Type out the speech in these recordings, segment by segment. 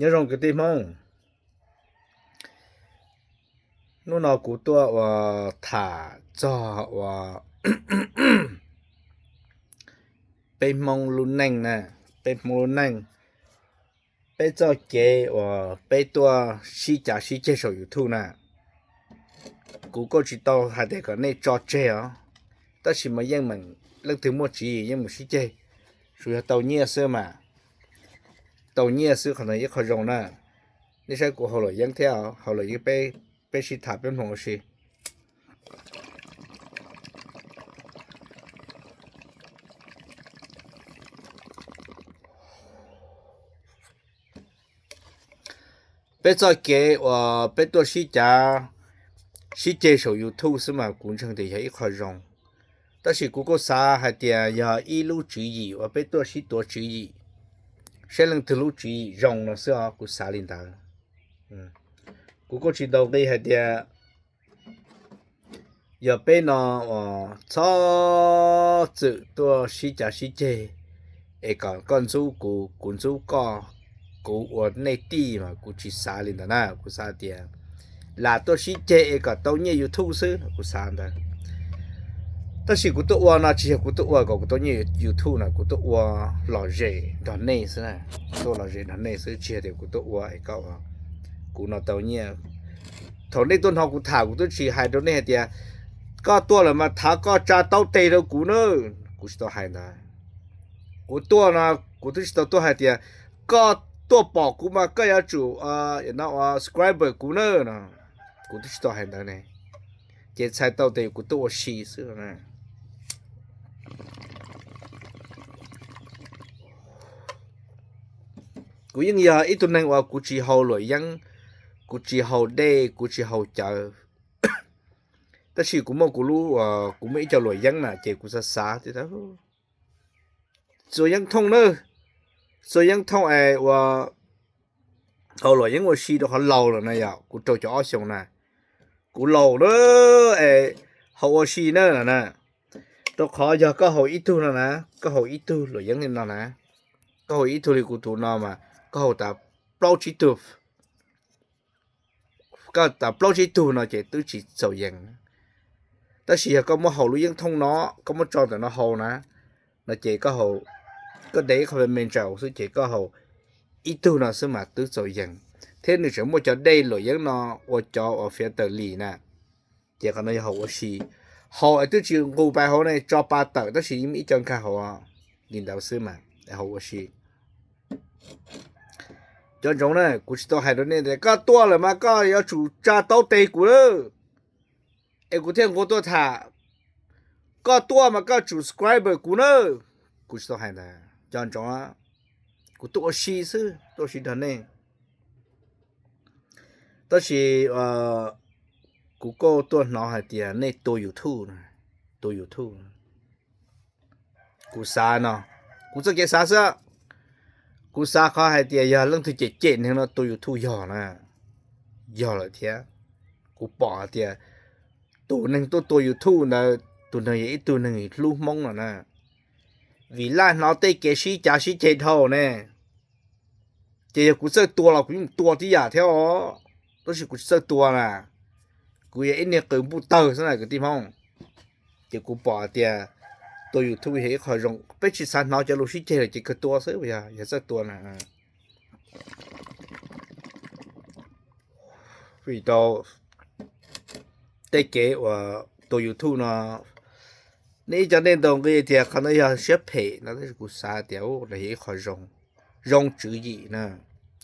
Nyob zoo kwv tij Hmoob, hnub no kuv tuaj ua tham txog ua peb Hmoob lub neej na, peb Hmoob lub neej, peb txoj kev uas peb tuaj sib cav sib ceg saum YouTube na. Kuv kuj tsis tau hais tias kom nej tso tseg os, tab sis mas yeej meem leej twg muaj tswv yim yeej mus sib ceg, tsuas yog tau nyiaj xwb mas, tau nyiaj xwb qhov no ib qho zoo na. Nej saib kuv haus luam yeeb thiab, haus luam yeeb, peb sib tham peb mloog ua si. Peb txoj kev uas peb tuaj sib cav sib ceg saum YouTube xwb mas kuv ntseeg tias yog ib qho zoo, tab sis kuv kuj xav hais tias yog ib lub tswv yim uas peb tuaj sib tuav tswv yim, saib leej twg lub tswv yim zoo no xwb os, kuv xav li ntawd. Kuv kuj tsis ntaus nqi hais tias yog peb no uas txhob txwm tuaj sib cav sib ceg es kom koj ntxub kuv, kuv ntxub koj, kuv ua nej tij mas kuv tsis xav li ntawd na. Kuv xav tias lam tuaj sib ceg es kom tau nyiaj YouTube xwb, kuv xav ntawd. Tab sis kuv tuaj ua no tsis yog kuv tuaj ua kom kuv tau nyiaj YouTube no, kuv tuaj ua lom zem nrog nej xwb, tuaj lom zem nrog nej xwb, tsis yog tias kuv tuaj ua es kom kuv no tau nyiaj. Thaum nej tuaj hnov kuv tham kuv twb tsis hais rau nej hais tias koj tuaj lawm mas thov koj tsa taub teg rau kuv na, kuv tsis tau hais ntawd. Kuv tuaj no kuv twb tsis tau tuaj hais tias koj tuaj pom kuv mas koj yuav tsum subscribe kuv na, kuv twb tsis tau hais ntawd ne. Ces txhais tau tias kuv tuaj ua si xwb. Kuv yeej yog ib tug neeg uas kuv tsis haus luam yeeb, kuv tsis haus dej, kuv tsis haus cawv, tab sis kuv muaj kuv lub, kuv muaj ib co luam yeeb na ces kuv xav xav tias txuas yeeb thooj na, txuas yeeb thooj es ua haus luam yeeb ua si rau qhov laus lawm na, yog kuv rau caum ob xyoos na, kuv laus na, es haus ua si na no na. Rau qhov yog koj haus ib tug no na, koj haus ib tug luam yeeb li no na, koj haus ib tug li kuv tus no mas koj haus tas plaub tsib tug, koj tas plaub tsib tug no ces twb tsis txaus yees. Tab sis yog koj muab haus lub yeeb thooj no, koj muab tso ntawm no haus na, no ces koj haus, koj de ib qho me me ntsaum xwb ces koj haus ib tug no xwb mas twb txaus yees. Thiab nws tseem muaj cov dej luam yeeb no ua cov uas fiav tawm lis na, ces qhov no yog haus ua si. Haus es twb tsis nqus pais hauv ne, tso pa tawm tab sis yeej muaj ib co nkag hauv li ntawd xwb mas haus ua si. Cov ntsoov na, kuv tsis tau hais rau nej tias koj tuaj lawm mas koj yuav tsum tsa taub teg kuv na, es kuv thiaj nqua tuaj tham. Koj tuaj mas koj tsum subscribe kuv na, kuv tsis tau hais ntawd. Cov ntsoov, kuv tuaj ua si xwb, tuaj ua si nrog nej. Tab sis kuv kuj tuaj hnov hais tias nej tua YouTube, tua YouTube. Kuv xav no, kuv txoj kev xav xwb. Kuv xav qhov hais tias yog leej twg cem cem neeg no tua YouTube yog na, yog lawm thiab. Kuv pom hais tias tus neeg tuaj tua YouTube ntawd tus neeg yog ib tug neeg hlub Hmoob no na, vim laj hnov tej kev sib cav sib ceg dhau ne. Ces yog kuv txawj tua los kuv yeej tua tib yam thiab os, tab sis kuv tsis txawj tua na. Kuv yog ib niag qws npuj tawg xwb na kwv tij Hmoob. Ces kuv pom hais tias tua YouTube yog ib qho zoo, peb tsis xav hnov cov lus sib ceg lawm ces kawg tua xwb, yog txawj tua na. Vim rau tej kev uas tua YouTube no, nej ib co nej ntaus nqi tias qhov no yog siab phem no, tab sis kuv xav tias no yog ib qho zoo, zoo tswv yim na,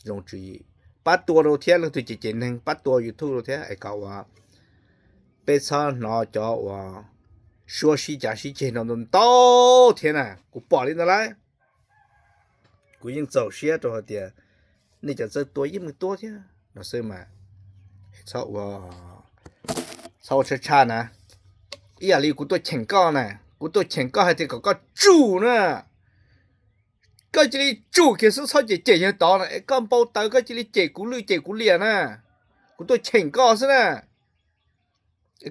zoo tswv yim. Pab tua rau thiab, leej twg cem cem neeg pab tua YouTube rau thiab es kom uas peb txhob hnov cov uas suab sib cav sib ceg no ntau ntau thiab na. Kuv pom li ntawd lawm, kuv yeej txaus siab rau hais tias nej cov txawj tua yeej mus tua thiab no xwb mas, txhob ua, txhob ua tshaj tshaj na. Ib yam li kuv tuaj cheem koj na, kuv tuaj cheem koj hais tias kom koj tsum na, koj cia li tsum kiag xwb, txhob cem cem yawg tod na, es koj npau taws koj cia li cem kuv lwj cem kuv liam na. Kuv tuaj cheem koj xwb na.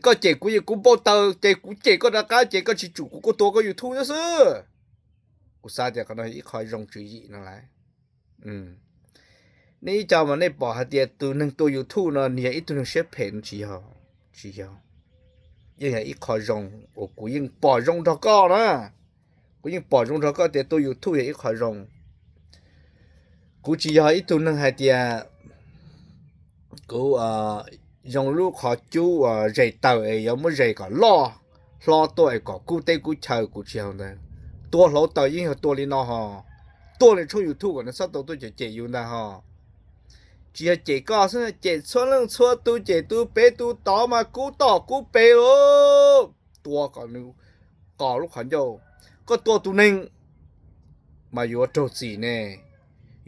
Koj cem kuv, kuv npau taws ces kuv cem koj rov qab ces koj tsis tsum kuv, kuv tua koj YouTube thiab xwb. Kuv xav tias qhov no ib qho zoo tswv yim no lawm. Nej ib co mas nej pom hais tias tus neeg tua YouTube no nws yog ib tug neeg siab phem no tsis yog, tsis yog. Yeej yog ib qho zoo uas kuv yeej pom zoo nrog koj na. Kuv yeej pom zoo nrog koj tias tua YouTube yog ib qho zoo. Kuv tsis yog ib tug neeg hais tias kuv zoo lub qhov cub uas zes taws es yuav muab zes kom loj hlob tuaj es kom kub teb kub chaw, kuv tsis yog ntawd. Tua hluav taws yeej yog tua li no ho, tua nws tshooj YouTube kom nws txhob tau tuaj cem cem yus ntag ho. Tsis yog cem koj xwb, cem txhua leej txhua tus, cem tus pem tus tod mas kub tom kub pem lauj. Tua kom nws qos lub qhov ncauj. Koj tua tus neeg mas yuav raug txim ne,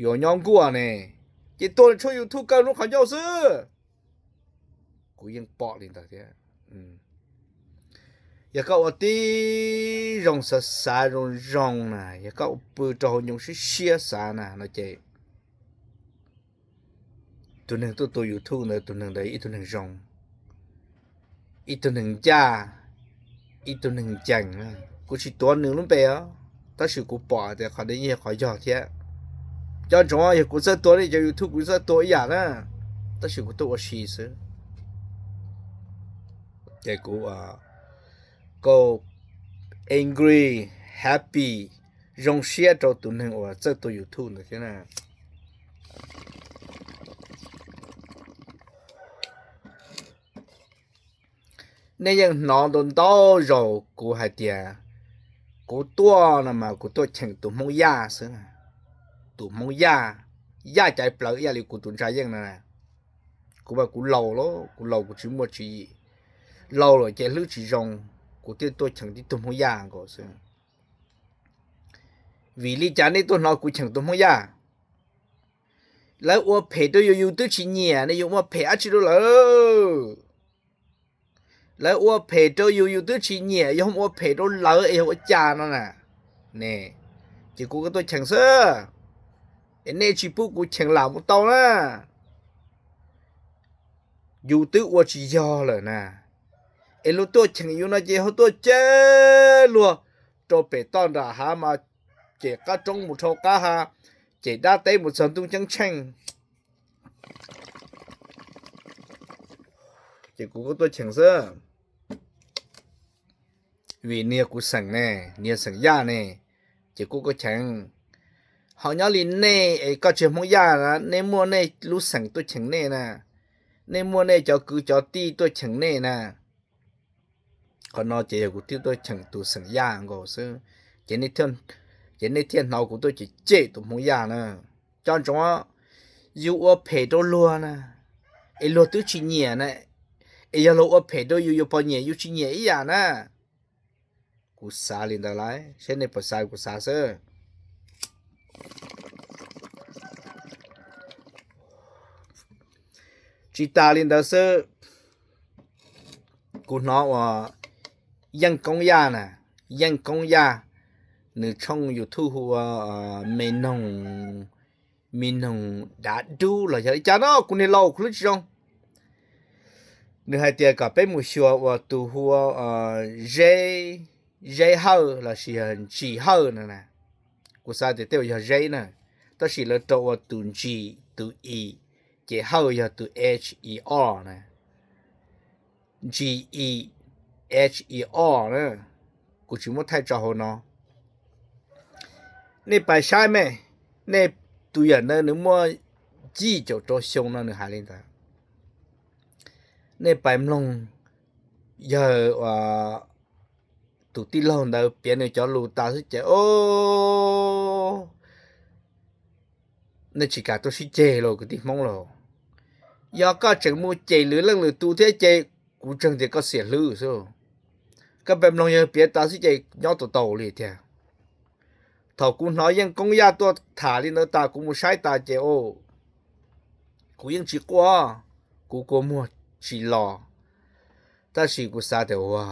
yuav nyob nkuaj ne, ces tua nws tshooj YouTube kaw lub qhov ncauj xwb. Kuv yeej pom li ntawd thiab. Yog koj ua tib zoo xav xav zoo zoo na, yog koj ua pw rau hauv ncoo siab siab xav na no ces tus neeg tuaj tua YouTube ntawd, tus neeg ntawd ib tug neeg zoo, ib tug neeg ncaj, ib tug neeg ncees. Kuv tsis tuav nws lub npe os, tab sis kuv pom tias qhov ntawd yeej yog qhov yog thiab. Cov ntsoov, yog kuv txawj tua nej cov YouTube kuv txawj tua ib yam na, tab sis kuv tuaj ua si xwb. Ces kuv, kuv angry, happy, zoo siab rau tus neeg uas txawj tua YouTube ntawd thiab na. Nej yeej hnov ntau ntau zaus kuv hais tias kuv tuaj no mas kuv tuaj cheem tus Hmoob Yaj xwb. Tus Hmoob Yaj, Yaj caiv plaws ib yam li kuv tus ntsa yeej no. Kuv mas kuv laus lawm, kuv laus kuv tsis muaj tswv yim. Laus lawm ces hlwb tsis zoo, kuv thiaj tuaj cheem tib tug Hmoob Yaj nkaus xwb. Vim li cas nej tuaj hnov kuv cheem tus Hmoob Yaj? Lawv ua phem rau yus, yus twb tsis nyiam ne, yus ua phem dab tsi rau lawv? Lawv ua phem rau yus, yus twb tsis nyiam, yus ho ua phem rau lawv es yog ua cas no na? Ne, ces kuv tuaj cheem xwb, es nej tsis pub kuv cheem lam mus tau na. Yus twb ua tsis yog lawm na, es luag tuaj cheem yus no ces ho tuaj ceg luag rau pem toj nram hav mas, cem qab roob mus dhau qab hav, cem dab teb mus txog ntuj ceeb tsheej. Ces kuv tuaj cheem xwb, vim nws yog kuv xeem ne, nws yog xeem Yaj ne, ces kuv tuaj cheem. Ho nyob li nej es koj tsis yog Hmoob Yaj na, nej muaj nej lub xeem tuaj cheem nej na, nej muaj nej cov kwv cov tij tuaj cheem nej na. Qhov no ces yog kuv thiaj tuaj cheem tus xeem Yaj nkaus xwb, ces nej thiaj hnov kuv tuaj cem cem tus Hmoob Yaj na. Cov ntsoov, yus ua phem rau luag na, es luag twb tsis nyiam na, es yog luag ua phem rau yus, yus puas nyiam? Yus tsis nyiam ib yam na. Kuv xav li ntawd lawm, saib nej puas xav kuv xav xwb. Tsis tas li ntawd xwb, kuv hnov uas Yeej Koob Yaj na, Yeej Koob Yaj, nws tshooj YouTube hu ua Me Noog, Me Noog Dav Dub los yog li cas no kuv niag laus kuv hlub tsis zoo. Nws hais tias kom peb mus xyuas uas tus hu ua Zeb, Zeb Hawj lossis yog Ntsis Hawj no na. Kuv xav tias tej uas yog Zeb na, tab sis lawv rau ua tus Ntsis tus I, ces Hawj yog tus H E R na. Ntsis I, H E R na. Kuv tsis muab thaij tso hauv no. Nej pais saib me, nej, tus yam ntawd nws muaj yim caum rau xyoo no nws hais li ntawd. Nej pais mloog, yawg tus tij laug ntawd piav nws cov lus tas xwb ces, o, nej tsis kam tuaj sib ceg los kwv tij Hmoob los. Yog koj tseem mus cem lwm leej lwm tus thiab ces kuv ntseeg tias koj xiam hlwb xwb. Koj pais mloog yawg piav tas xwb ces nyob tau tau li tiag. Thaum kuv hnov Yeej Koob Yaj tuaj tham li ntawd tas kuv mus saib tas ces, o, kuv yeej tsis quaj, kuv kua muag tsis los. Tab sis kuv xav tias ua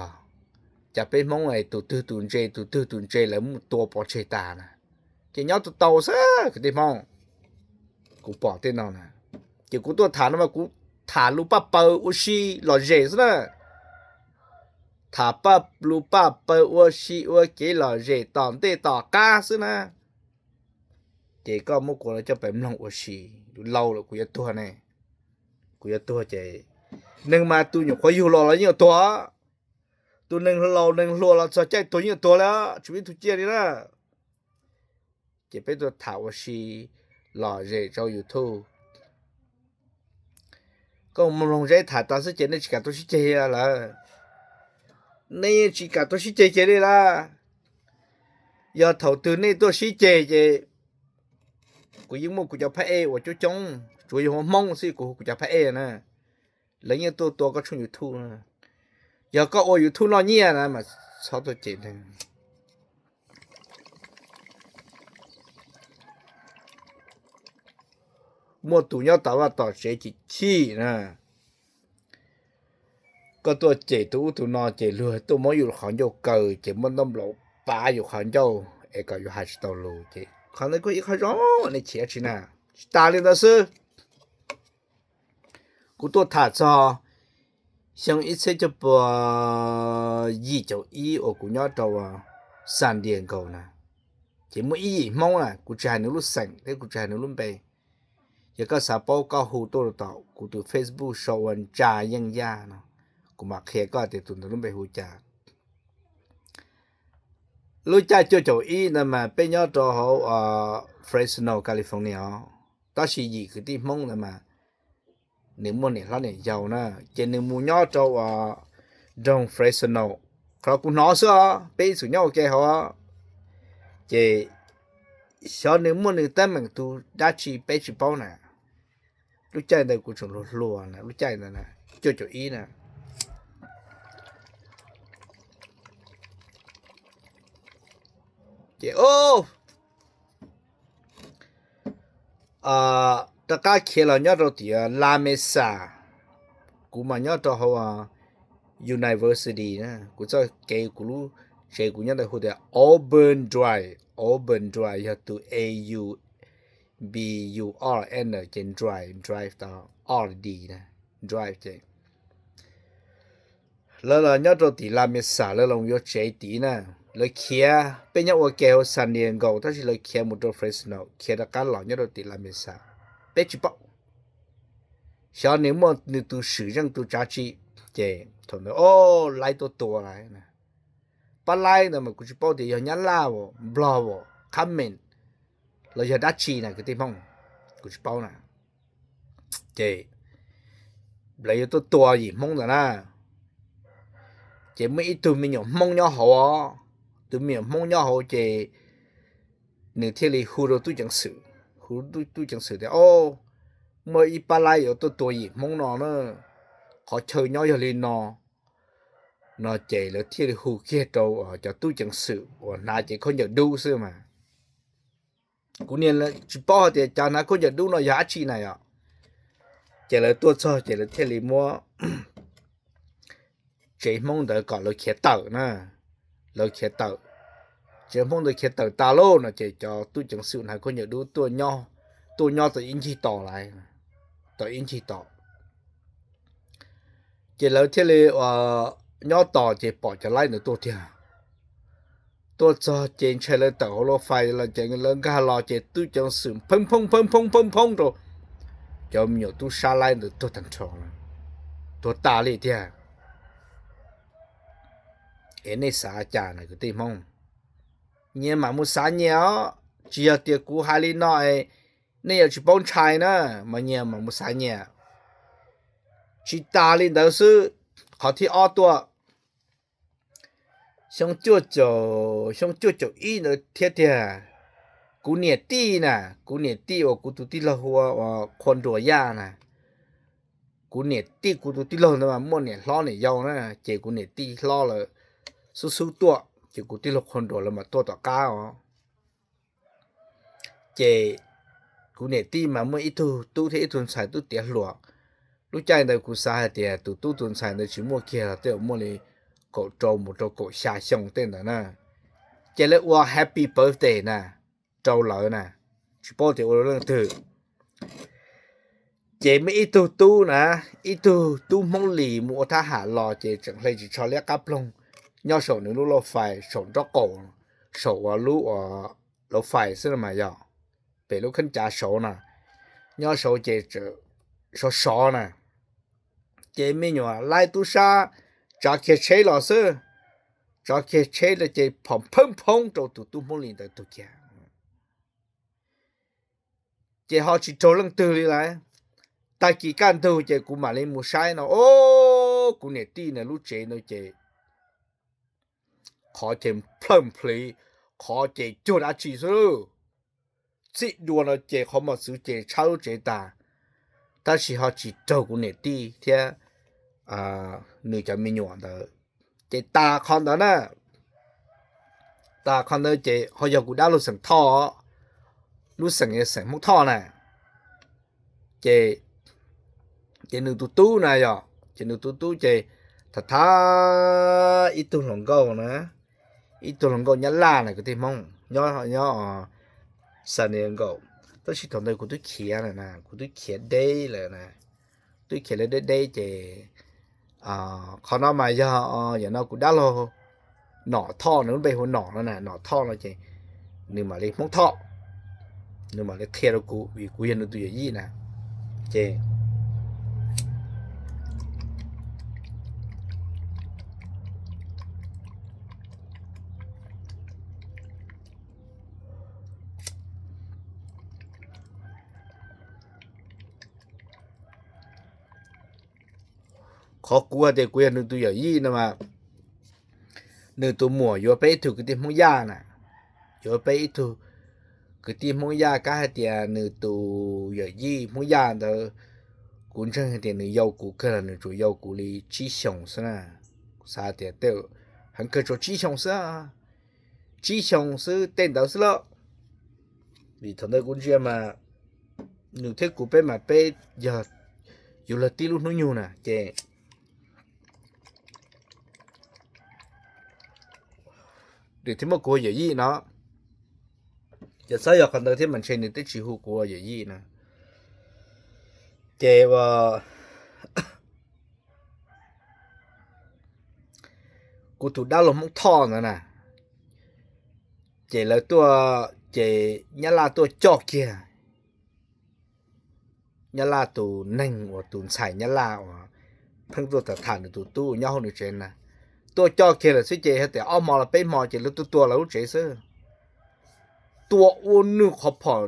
cas peb Hmoob es tus twg tus ntse tus twg tus ntse lawv mus tua pov tseg tas na, ces nyob tau tau xwb kwv tij Hmoob. Kuv pom tej no na, ces kuv tuaj tham no mas kuv tham lus paj paws ua si lom zem xwb na. Tham paj, lus paj paws ua si ua kev lom zem tom ntej tom qab xwb na. Ces koj muab kuv coj pem mloog ua si, lau lawm kuv yuav tuag ne. Kuv yuav tuag ces neeg mas tus nyuam qhuav yug los los yeej yuav tuag. Tus neeg laus neeg hluas los txog caij tuag yeej yuav tuag li, tsis muaj ib tug ciaj li na. Ces peb tuaj tham ua si lom zem rau YouTube. Koj mloog zeb tham tas xwb ces nej tsis kam tuaj sib ceg lawm. Nej yeej tsis kam tuaj sib ceg kiag li lawm. Yog thaum twg nej tuaj sib ceg ces kuv yeej muaj kuv cov phab ej uas coob coob, tsuas yog hu Hmoob xwb kuv hu kuv cov phab ej na. Lawv yeej tuaj tua koj tshooj YouTube. Yog koj ua YouTube noj nyiaj na mas txhob tuaj cem neeg. Muaj tus nyob tom vaj tom tsev chim chim na, koj tuaj cem tus ub tus no ces luag tuaj muab yus qhov ncauj kaw ces muab ntaub nplaum pav yus qhov ncauj es kom yus hais tsis tau lus ces qhov ntawd kuj yog ib qho zoo nej chim tsis na. Tsis tas li ntawd xwb, kuv tuaj tham txog xyoo ib txhiab cuaj pua yim caum ib uas kuv nyob rau San Diego na, ces muaj ib yim Hmoob na, kuv tsis hais nws lub xeem thiab kuv tsis hais nws lub npe. Yog koj xav paub koj hu tuaj rau tom kuv tus Facebook sau ua Ntsa Yeej Yaj no, kuv mam qhia koj tias tus ntawd lub npe hu cas. Lub caij cuaj caum ib ntawd mas peb nyob rau hauv Fresno, California os, tab sis yim kwv tij Hmoob ntawd mas nws muaj niam hlob niam yau na, ces nws mus nyob rau uas nroog Fresno, qhov kuv hnov xwb os, peb ib txwm nyob ua ke hauv. Ces xyov nws muaj nws teeb meem tus dab tsi peb tsis paub na. Lub caij ntawd kuv tseem hluas hluas na, lub caij ntawd cuaj caum ib na. Ces rov qab khiav los nyob rau tim La Mesa, kuv mas nyob rau hauv university na, kuv txoj kev kuv lub tsev kuv nyob ntawd hu tias Auburn Drive, Auburn Drive yog tus A U B U R N ces Drive, Drive tau R D na, Drive ces lawv los nyob rau tim La Mesa, lawv los yuav tsev tid na. Lawv khiav, peb nyob ua ke hauv San Diego tab sis lawv khiav mus rau Fresno, khiav rov qab los nyob rau tim La Mesa. Peb tsis paub, xyov nws muaj nws tus swm zeej tus tsav tsi, ces thaum ntawd o, laib tuaj tua lawm. Pab laib ntawd mas kuv tsis paub tias yog Nyab Laj as, Nplog as, Qhab Mees los yog dab tsi na kwv tij Hmoob, kuv tsis paub na. Ces lawv yuav tuaj tua yim Hmoob ntawd na, ces muaj ib tug me nyuam Hmoob nyob hauv os, tus me nyuam Hmoob nyob hauv ces nws thiaj li hu rau tub ceev xwm, hu tub ceev xwm tias o, muaj ib pab laib yuav tuaj tua yim Hmoob no na, qhov chaw nyob yog li no, no ces lawv thiaj li hu kiag rau cov tub ceev xwm uas hnav cev khaub ncaws dub xwb mas. Kuv niaj tsis paub hais tias cov hnav khaub ncaws dub no yog dab tsi na yom. Ces lawv tuaj txog ces lawv thiaj li muab tsev Hmoob ntawd kom lawv khiav tawm na, lawv khiav tawm. Tsev Hmoob ntawd khiav tawm tas lauj no ces cov tub ceev xwm hnav khaub ncaws dub tuaj nyob tau ib ncig tos lawm, tau ib ncig tos. Ces lawv thiaj li nyob tos ces pom cov laib ntawd tuaj tiag. Tuaj txog ces ntshai lawv tawm hauv lub fais los ces lawv nkag los ces tub ceev xwm pheej phoob pheej phoob pheej phoob rau cov me nyuam tub sab laib ntawd tuag tag nrho, tuag tas li tiag. Es nej xav cas na kwv tij Hmoob? Nyias mam mus xav nyias os, tsis yog tias kuv hais li no es nej yuav tsis paub ntshai na, mas nyias mam mus xav nyias. Tsis tas li ntawd xwb, qhov thib ob tuaj, xyoo cuaj caum, xyoo cuaj caum ib ntawd thiab tiag, kuv niam tij na, kuv niam tij uas kuv tus tij laug hu ua Qhua Nruas Yaj na, kuv niam tij kuv tus tij laug ntawd mas muaj niam hlob niam yau na, ces kuv niam tij hlob lawv xub xub tuaj ces kuv tij laug Qhua Nruas lawv mam tuaj tom qab os. Ces kuv niam tij mas muaj ib tug tub thiab ib tug ntxhais tub tiav hluas. Lub caij ntawd kuv xav hais tias tus tub tus ntxhais ntawd tsis muaj kiag los tej zaum muaj li kaum rau mus rau kaum xya xyoo tej ntawd na. Ces lawv ua happy birthday na rau lawv na, tsis paub tias ua rau leej twg. Ces muaj ib tug tub na, ib tug tub Hmoob Lis mus ua thab ham los ces tseem hle ris tsho liab qab ploog nyob saum nws lub lauj fais saum nraub qaum, saum uas lub uas lauj fais xwb no mas yog. pem lub kheeb cav saud na, nyob saud ces sov sov na. Ces me nyuam laib tub sab tsav kiag tsheb los xwb, tsav kiag tsheb los ces phom phoob phoob rau tus tub Hmoob Lis ntawd tuag kiag. Ces ho tsis raug leej twg li lawm. Tag kis kaj ntug ces kuv mam li mus saib no, o, kuv niam tij na lub tsev no ces qhov ces plhawj plhiv, qhov ces cuag dab tsi xwb. Txij dua no ces qhov mos txwv ces tshab lub tsev tas, tab sis ho tsis raug kuv niam tij thiab nws cov me nyuam ntawd. Ces tas qhov ntawd na, tas qhov ntawd ces ho yog kuv dab laug xeem Thoj, lub xeem yog xeem Hmoob Thoj na. Ces, ces nws tus tub na yog, ces nws tus tub ces tham tham ib tug hluas nkauj na, ib tug hluas nkauj Nyab Laj na kwv tij Hmoob, nyob, nyob San Diego, tab sis thaum ntawd kuv twb khiav lawm na, kuv twb khiav deb lawm na, twb khiav lawm deb deb ces qhov no mas yog, yog no kuv dab laug Nom Thoj, nws lub npe hu Nom no na, Nom Thoj no ces nws mam li Hmoob Thoj, nws mam li qhia rau kuv vim kuv yog nws tus yawm yij na. Ces qhov kuv hais tias kuv yog nws tus yawm yij no mas, nws tus muam yuav peb ib tug kwv tij Hmoob Yaj na, yuav peb ib tug kwv tij Hmoob Yaj, kab hais tias nws tus yawm yij Hmoob Yaj ntawd, kuv ntseeg hais tias nws yau kuv kawg los nws tsuas yau kuv li tsib xyoos xwb na. Kuv xav tias tej heev kawg tsuas tsib xyoos xwb, tsib xyoos xwb tej ntawd xwb lauj. Vim thaum ntawd kuv ntsia mas nws thiab kuv peb mas peb yog yus luag tib lub hnub nyoog na ces nws thiaj muab kuv ua yawm yij no. Ces xav yog qhov ntawd thiab mas ntshe nws twb tsis hu kuv ua yawm yij no. Ces kuv tus dab laug Hmoob Thoj ntawd na, ces lawv tuaj, ces Nyab Laj tuaj coj kiag, Nyab Laj tus neeg uas tus ntxhais Nyab Laj uas pheej tuaj tham tham nws tus tub nyob hauv nws tsev na, tuaj coj kiag lawm xwb ces hais tias ob hmo los peb hmo ces lawv tuaj tua lawv lub tsev xwb, tua ua nws qhov phom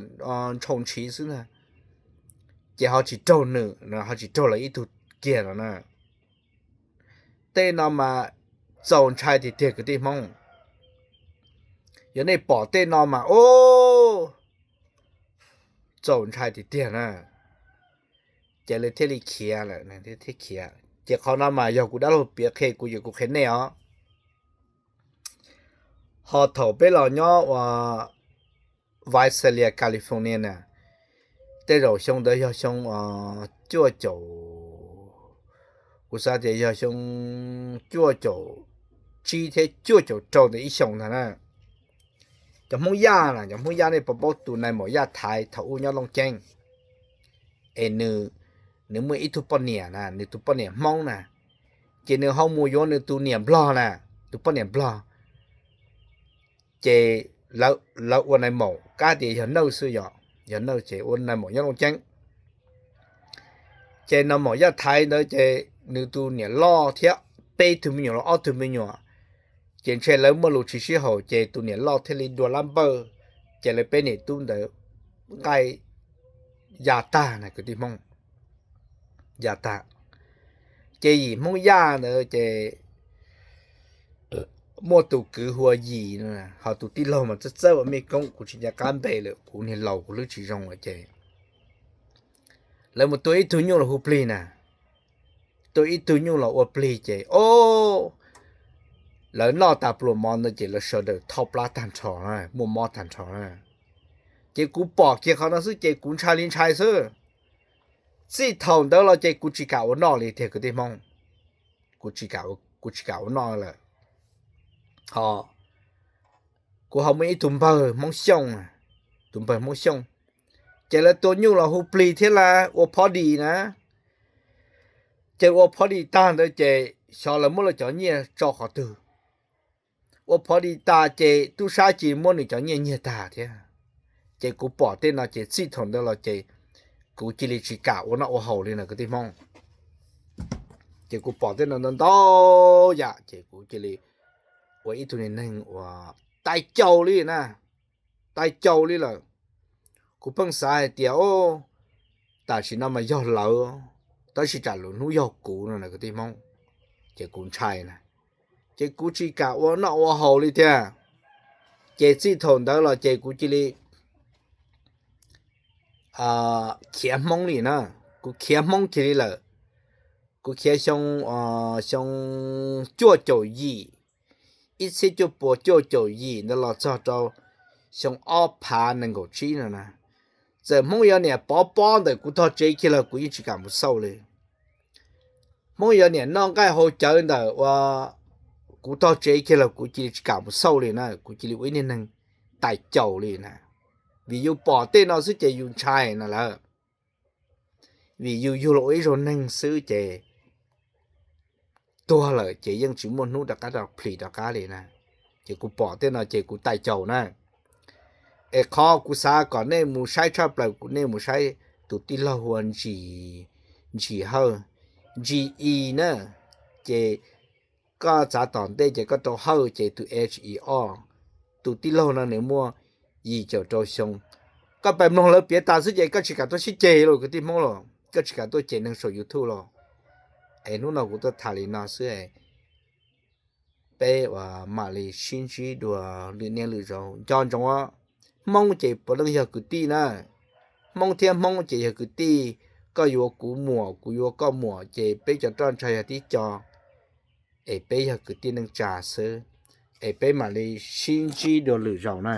ntshau ntshiv xwb ntag. Ces ho tsis raug nws, ho tsis raug lawv ib tug kiag no na. Tej no mas txaus ntshai tiag tiag kwv tij Hmoob. Yog nej pom tej no mas, o, txaus ntshai tiag tiag na. Ces lawv thiaj li khiav lawm, thiaj khiav. Ces qhov no mas yog kuv dab laug piav qhia kuv, kuv qhia nej os. Ho thaum peb los nyob ua Visalia, California na, tej zaum xyoo ntawd yog xyoo cuaj caum, kuv xav tias yog xyoo cuaj caum tsib thiab cuaj caum rau ntawd ib xyoos ntag na. Cov Hmoob Yaj na, cov Hmoob Yaj nej puas paub tus nais maum Yaj Thaiv thaum ub nyob Looj Ceeb? Es nws, nws muaj ib tug poj niam na, nws tus poj niam Hmoob na, ces nws ho mus yuav nws tus niam Nplog na, tus poj niam Nplog. Ces lawv ua nais maum, kab tias yog nawj xwb, yog nawj ces ua nais maum nyob Looj Ceeb. Ces nais maum Yaj Thaiv ntawd ces nws tus niam loj thiab peb tug me nyuam los ob tug me nyuam, ces ntshe lawv muaj lus tsis sib haum ces tus niam loj thiaj li dua lab npawj, ces lawv peb niam tub ntawd nqaij ya tag na kwv tij Hmoob, ya tag. Ces yim Hmoob Yaj ntawd ces muaj tus kwv hu ua Yim, ho tus tij laug mas txawj txawj ua mej koob, kuv tsis nco qab npe lawm, kuv niag laus kuv hlwb tsis zoo lawm ces lawv mus tua ib tug nyuj los hu plig na, tua ib tug nyuj los ua plig ces o, lawv noj tas pluas mov ntawd ces lawv sawv daws thoj plab tag nrho, muaj mob tag nrho na. Ces kuv pom kiag qhov no xwb ces kuv ntshai li ntshai xwb. Txij thaum ntawd los ces kuv tsis kam ua noj li tiag kwv tij Hmoob, kuv tsis kam ua noj lawm. Ho kuv ho muaj ib tug npawg Hmoob Xyooj, tus npawg Hmoob Xyooj, ces lawv tua nyuj los hu plig thiab las ua phob dis na. Ces ua phob dis tag ntawd ces xyov lawv muab lawv cov nyiaj tso qhov twg. Ua phob dis tas ces tub sab cia li muab nws cov nyiaj nyiag tag thiab. Ces kuv pom tej no ces txij thaum ntawd los ces kuv cia li tsis kam ua noj ua haus li na kwv tij Hmoob. Ces kuv pom tej no ntau ntau yam ces kuv cia li ua ib tug niag neeg uas tais caus li na, tais caus li lawm. Kuv pheej xav hais tias, o, tam sim no mas yog lawv, tab sis tsam lwm hnub yog kuv no na kwv tij Hmoob. Ces kuv ntshai na, ces kuv tsis kam ua noj ua haus li thiab. Ces txij thaum ntawd los ces kuv cia li khiav Hmoob li na, kuv khiav Hmoob kiag li lawm. Kuv khiav xyoo, xyoo cuaj caum yim, ib txhiab cuaj puas cuaj caum yim ntawd los txog rau xyoo ob phav nees nkaum tsib no na. Txawm Hmoob yuav niam pov pob ntawm kuv tog tsev kiag los kuv yeej tsis kam mus xauj li. Hmoob yuav niam noj nqaij haus cawv ntawm ua kuv tog tsev kiag los kuv cia li tsis kam mus xauj li na, kuv cia li ua ib niag neeg tais caus li na. Vim yus pom tej no xwb ces yus ntshai no lawm. Vim yus yug los ua ib zaug neeg xwb ces tuag lawm ces yeej tsis muaj hnub rov qab rau plhis rov qab li na. Ces kuv pom tej no ces kuv tais caus na. Es qhov kuv xav kom nej mus saib tshaj plaws kuv nej mus saib tus tij laug hu ua Ntsis, Ntsis Hawj, Ntsis i na. Ces koj txav tom ntej ces koj rau Hawj ces tus H i o. Tus tij laug no nws muaj yim caum rau xyoo. Koj pais mloog lawv piav tas xwb ces koj tsis kam tuaj sib ceg los kwv tij Hmoob los koj tsis kam tuaj cem neeg saum YouTube los. Es hnub no kuv tuaj tham li no xwb, peb ua mam li sib ntsib dua lwm niaj lwm zaus nco ntsoov. Hmoob ces puav leej yog kwv tij na, Hmoob thiab Hmoob ces yog kwv tij. Koj yuav kuv muam kuv yuav koj muam ces peb cov roj ntsha yog tib co, es peb yog kwv tij neej tsa xwb. Es peb mam li sib ntsib dua lwm zaus na.